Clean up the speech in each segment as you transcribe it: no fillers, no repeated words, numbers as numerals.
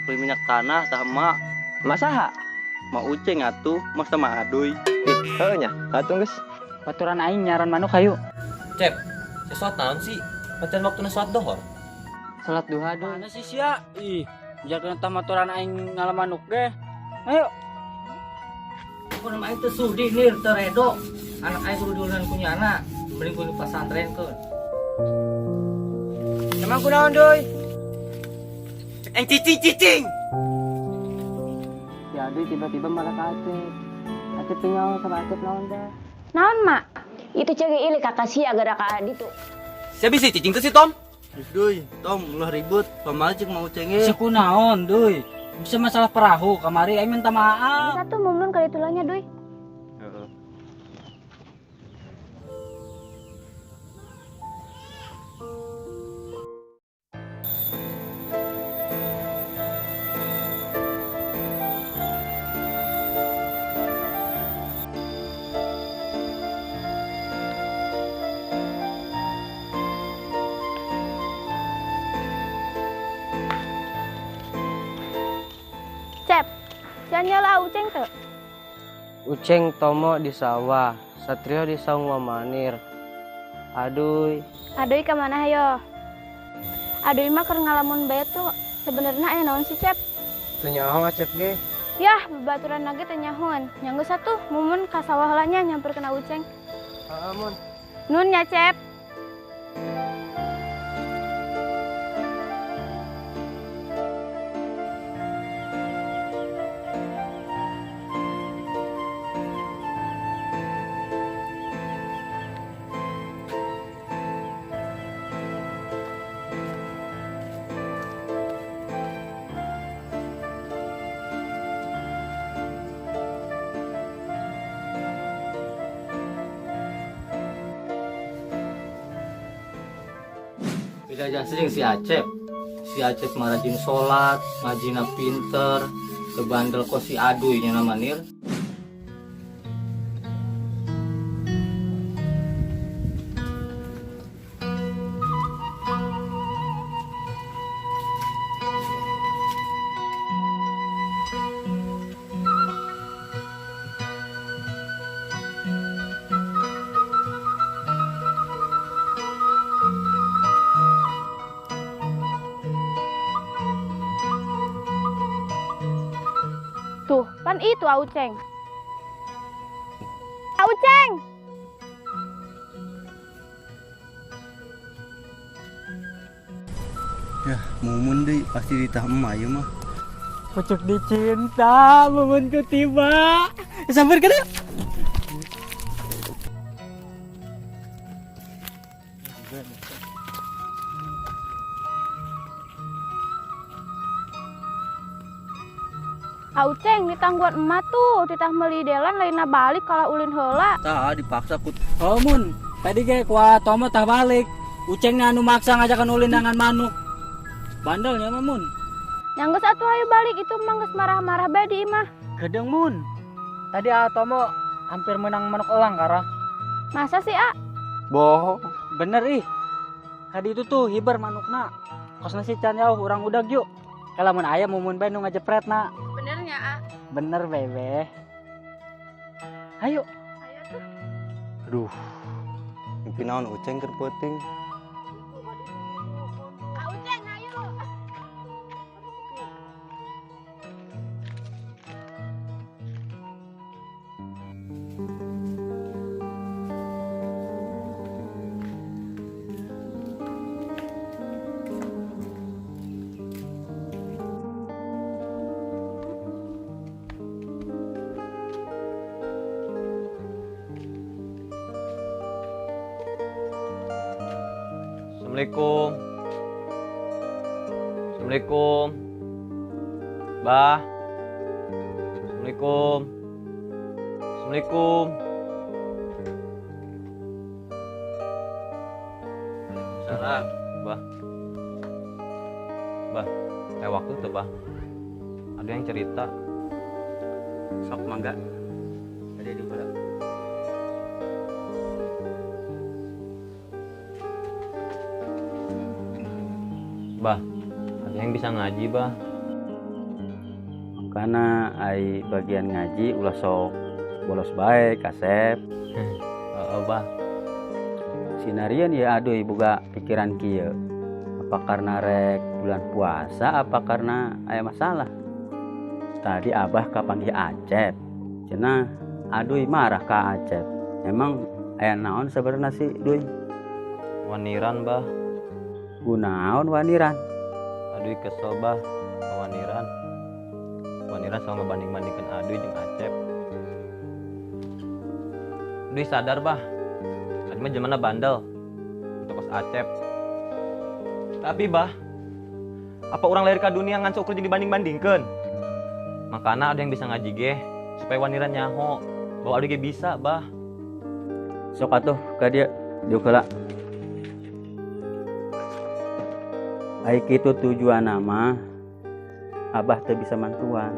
Rek beli minyak tanah tah emak. Masaha? Ma Uceng atuh, masa ma Aduy. Ih, heuh nya. Atuh geus. Baturan aing nyaran manuk hayu. Cep, sesuatu naon sih? Pancen waktuna salat dohor. Salat duha duh. Mana sih sia? Ih, jaga tah maturan aing ngalah manuk ge. Ayo. Pokona mah aing teu sudi nir teu redo. Anak aing kudu diulinan ku nyana, mending kudu pasantrenkeun. Emang kunaon deui? Eng cicing cicing. Ya Aduy tiba-tiba malah ke Acep. Acep tinggal sama Acep naon dah. Naon mak? Itu cewek ili kakak sia gara ka adi tuh. Sia bisi cicing teh si Tom. Geus duy, Tom ulah ribut, pamali jeung mau Uceng ge. Bisa kunaon duy? Bisa masalah perahu kamari aing minta maaf. Satu momen kali tulangnya duy. Heeh. Cep, sia nyala Uceng teu? Uceng Tomo di sawah, Satrio di saung Wamanir. Aduy. Aduy ka mana hayo? Aduy mah keur ngalamun bae tuh. Sebenarnya aya naon sih, Cep? Teu nyaho Acep ge. Yah, babaturan lagi teu nyahoan. Nya geus atuh, mumun ka sawah heula nya nyamperkeun Uceng. Heeh, Mun. Nun nya, Cep. Beda jasa jeung si Acep. Si Acep mah rajin sholat, ngajina pinter, kebandel kok si Aduy nya nama nir. Tuh, pan itu Auceng. Auceng. Yah, mumun deui pasti ditah emak ieu mah. Pucuk dicinta, mumun ku tiba. Sampeurkeun yuk. Auceng ditangguan emak tuh, ditah meuli delan lainna balik kalah ulin heula. Tah dipaksa ku Oh mun, tadi ge ku Tomo tah balik. Uceng anu maksa ngajakan ulin dengan manuk. Bandelnya mah mun. Nya geus atuh hayu balik itu mah geus marah-marah bae di imah. Gedeng mun. Tadi Tomo hampir menang manuk elang kara. Masa sih, A? Bohong. Bener ih. Tadi itu tuh hiber manukna. Kosna si can jauh urang udag yuk. Kalau mun aya mumun bae nu ngajepretna. Benernya, A? Bener, Bebe. Ayo. Ayo tuh. Aduh. Mimpi naon Uceng keur peuting. Uceng, ayo. Assalamualaikum. Assalamualaikum. Bah. Assalamualaikum. Assalamualaikum. Waalaikumsalam. Bah. Bah, waktu tuh, Bah. Ada yang cerita. Sok mangga. Ada di mana? Bah, ada yang bisa ngaji, Bah. Makana ai bagian ngaji ulah sok bolos bae kasep. Heeh, Bah. Sinarian ya aduh boga pikiran kieu. Apa karena rek bulan puasa apa karena aya masalah? Tadi Abah kapanggih Acep. Cenah aduh marah ka Acep. Emang aya naon sebenarnya sih, Duy? Waniran, Bah. Kunaon waniran? Aduh kesel, Bah. Ka Waniran. Waniran selalu ngebanding-bandingkan Aduy jeung Acep. Aduy sadar, Bah. Aduy mah jelmana bandel. Untuk kos Acep. Tapi, Bah, apa orang lahir ke dunia ngan seukur jeung dibanding-bandingkeun? Makana ada yang bisa ngaji ge supaya Waniran nyaho bahwa Aduy ge bisa, Bah. Sok atuh ka dieu, diuk heula. Ai kitu tujuanna mah Abah teu bisa mantuan.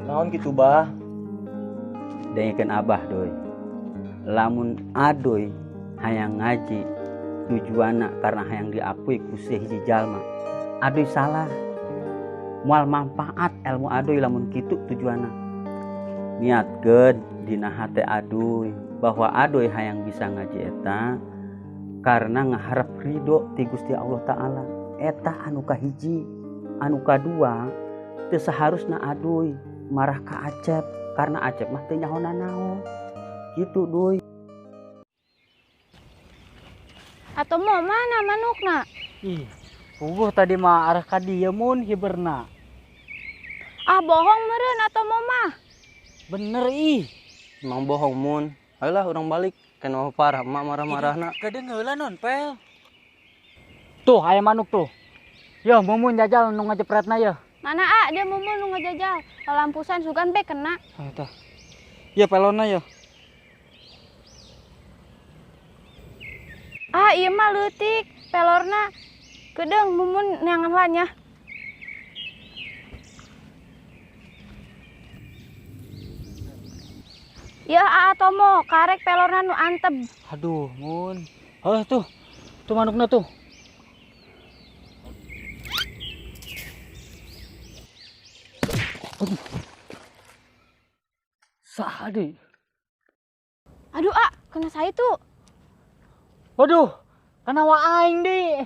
Naon kitu, Bah? Dengekeun Abah, Doy. Lamun Adoy hayang ngaji tujuanna karena hayang diakui ku hiji jalma. Adoy salah. Moal manfaat ilmu Adoy lamun kitu tujuanna. Niatkeun dina hate Adoy bahwa Adoy hayang bisa ngaji eta karena ngaharep ridho ti Gusti Allah Ta'ala. Eta anu kahiji, anu kadua teu saharusna Adoy marah ka Acep karena Acep mah teu nyaho nanaon. Gitu, Duy. Atau mau mana manukna? Ih, puguh tadi mah arah ka dieu mun hiberna. Ah bohong meureun atau mau mah? Bener ih. Emang bohong mun. Ayolah urang balik. Kena parah emak marah-marahna. Kedeung heula non, Pel. Tuh aya manuk tuh. Yo, Mumun jajal nu ngajepretna ye. Mana ah dia Mumun nu ngajajal. Lampusan sugan be kena. Ah, tah. Ye pelonna ye. Ah ieu mah leutik pelorna. Kedeung Mumun neangan lah nya. Ya Aa Tomo, karek pelorna nu anteb. Aduh, Mun. Heuh tuh. Tuh manukna tuh. Aduh. Saha deui? Aduh, ah, kena saya tuh. Waduh, kena wa aing deui.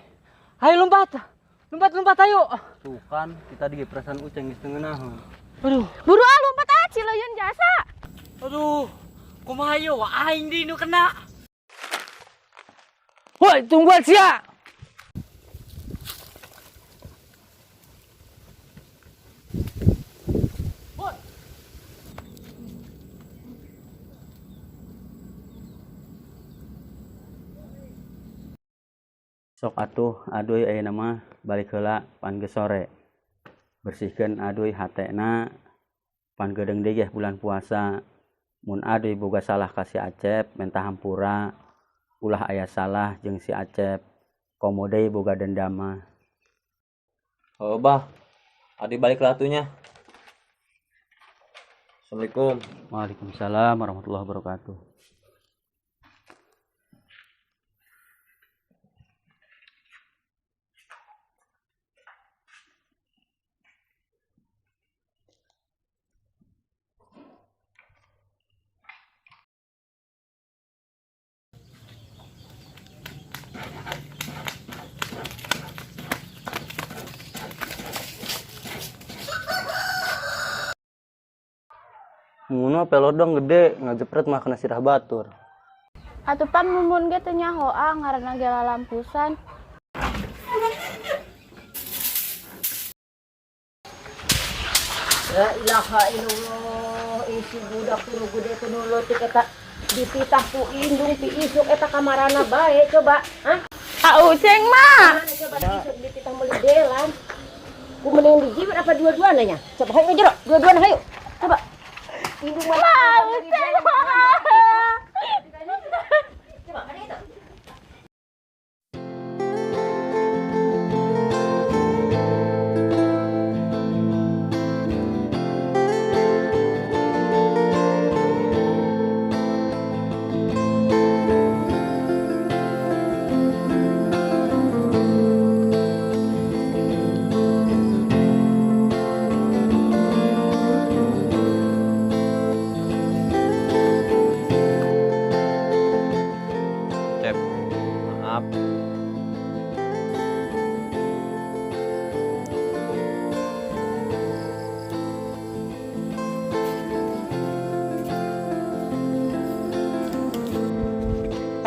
Ayo lompat. Lompat, lompat ayo. Tuh kan, kita di perasaan Uceng geus teu ngeunaheun. Aduh, Buru ah lompat ah, cileuyun jasa. aduh. Kumaha ieu wa aing deui nu kena. Woi, tungguan sia. Sok atuh Adoy ayeuna mah balik heula pan geus sore. Bersihkeun Adoy hatena pan geudeung deui geh bulan puasa. Mun Adoy boga salah ka si Acep menta hampura. Ulah aya salah jeung si Acep. Komo deui boga dendam mah. Oh, Bah. Aduy balik lah atuh nya. Assalamualaikum. Waalaikumsalam warahmatullahi wabarakatuh. Mun mah pelor dong gede, ngajepret mah kena sirah batur. Atuh pan Mumun ge teu nyaho ah ngaranna ge lalampusan. La ilaha illallah, isi budak tunu gede tunu leutik eta dititah ku indung ti isuk eta kamarana bae coba. Hah? Ah Uceng mah. Mana coba ti isuk dititah meuli delan. Ku mending dijiwit apa dua-duana nya? Coba hayu ngejero, dua-duana hayu. Coba. Indung mah. Ah Uceng mah. Coba mana itu?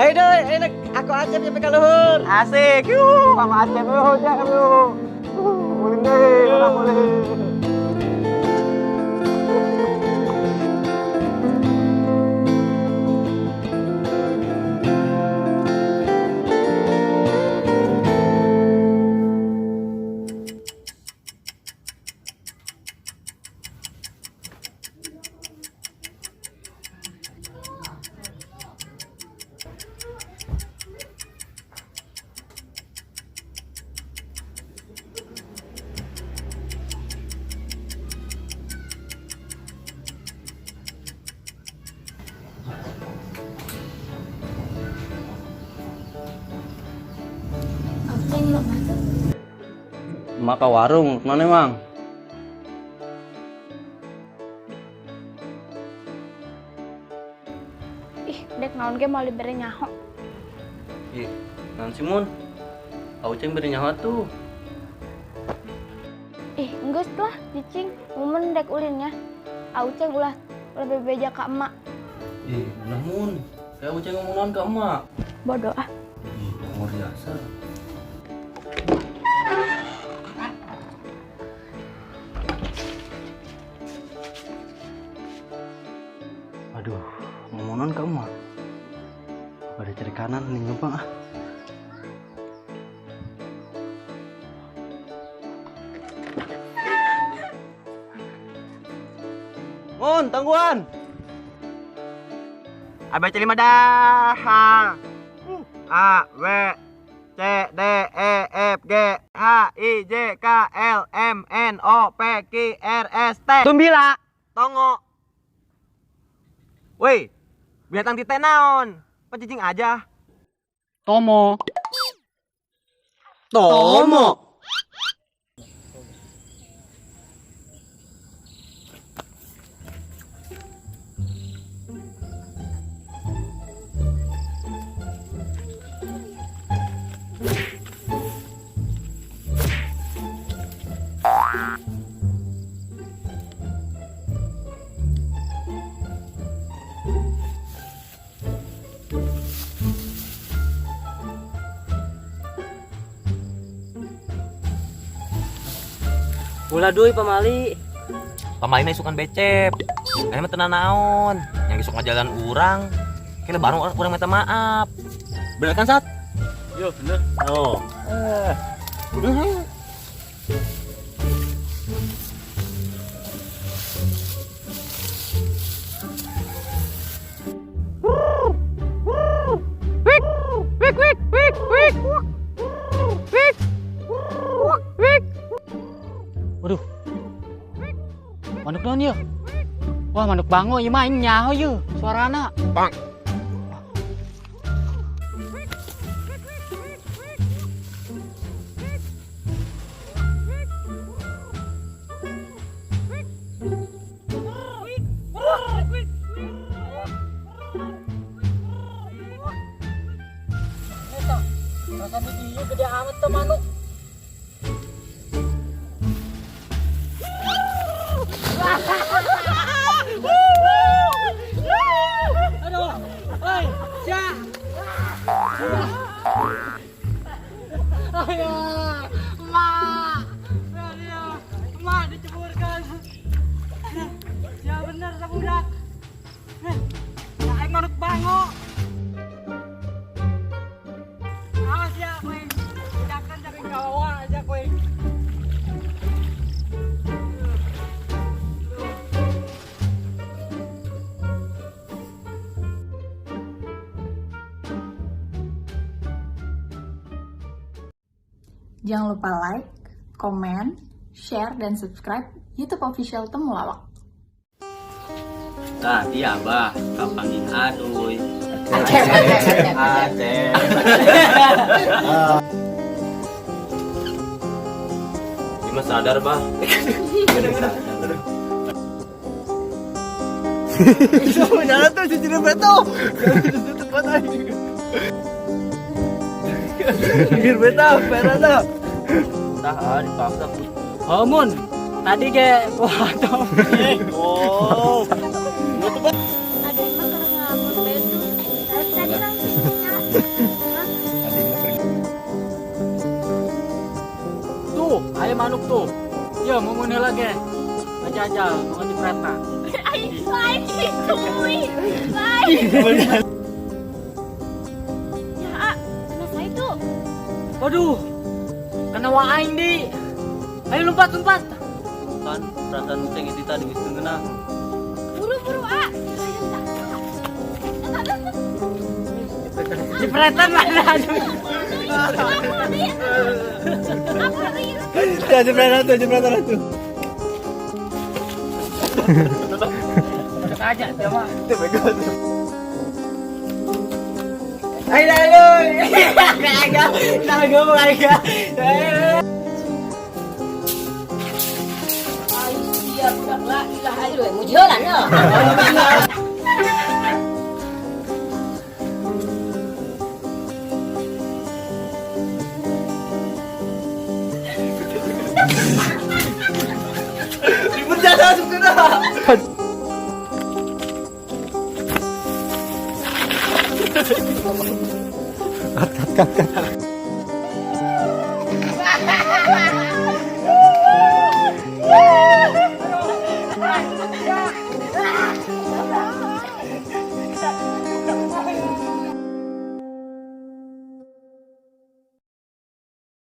Ayo doi, enak aku Acep nyampe ka luhur. Asik, yuh, sama Acep yuh, jangan yuh. Mulin deh, orang mulin. Aceng mau masuk. Emak ke warung, mana emang? Ih, dek naon ge mau dibere nyaho. Ih, naon sih Mun? Auceng beri nyaho tuh. Ih, enggeus lah, cicing. Mumun dek ulinnya. Auceng ulah ulah bebeja ka emak. Ih, ulah Mun. Kayak Auceng ngomong naon ka emak. Bodoh ah. Ih, luar biasa. Aduh, ngomong naon ka emak? Pada cari kanan nih nyumpang ah. Mun, tangguhan. A B C 5 dah. A W C D E F G H I J K L M N O P Q R S T. Tumbila, tongo. Woi, binatang tite naon? Pecicing aja. Tomo. Tomo. Ulah duy pamali. Pamali mah isukan becep. Ini mah tenan naon. Yang isuk ngajalan urang. Kira bareng orang minta maaf. Bener kan, Sat? Yo, bener. Oh. Wik wik wik wik. Wik. Wik. Waduh. Manuk naon ieu? Wah, manuk bango ieu mah aing nyaho ieu suarana. Bang. Rasanya ieu gede amat tuh manuk. Aduh, oi, sia. Ayo, emak. Ayo, emak diceburkan. Ya bener ta budak. Aing manuk bango. Awas ya, kowe. Budakan jangan gawa aja kowe. Jangan lupa like, comment, share, dan subscribe YouTube official Temulawak. Tadi abah kapanggih aduy. Acep, acep, acep. Acep. Gimana sadar, Bah? Jangan tuh cuci beto. Tempat aja. Pinggir beta, pera tuh. Tah, dipaksa. Oh, Mun. Tadi ge wah tuh. Oh. Aduh, emang kalau ngelamun bae tuh. Terus tadi langsung Aya manuk tuh. Yo, mumun heula ge. Ngajajal, nu ngajepretna. Ai, lain gitu, lain. Ya, ah, kena saya tuh. Waduh. Kena wa aing di. Ayo lompat, lompat. Kan perasaan ceng itu tadi geus teu ngeunah. Buru-buru, ah. Jepretan mana aduh. Jepretan tuh, jepretan tuh. Cek aja dia mah. Ayo ayo. Nah, ngomong aja. Ai sia budak la ilaha illallah muji heula nya.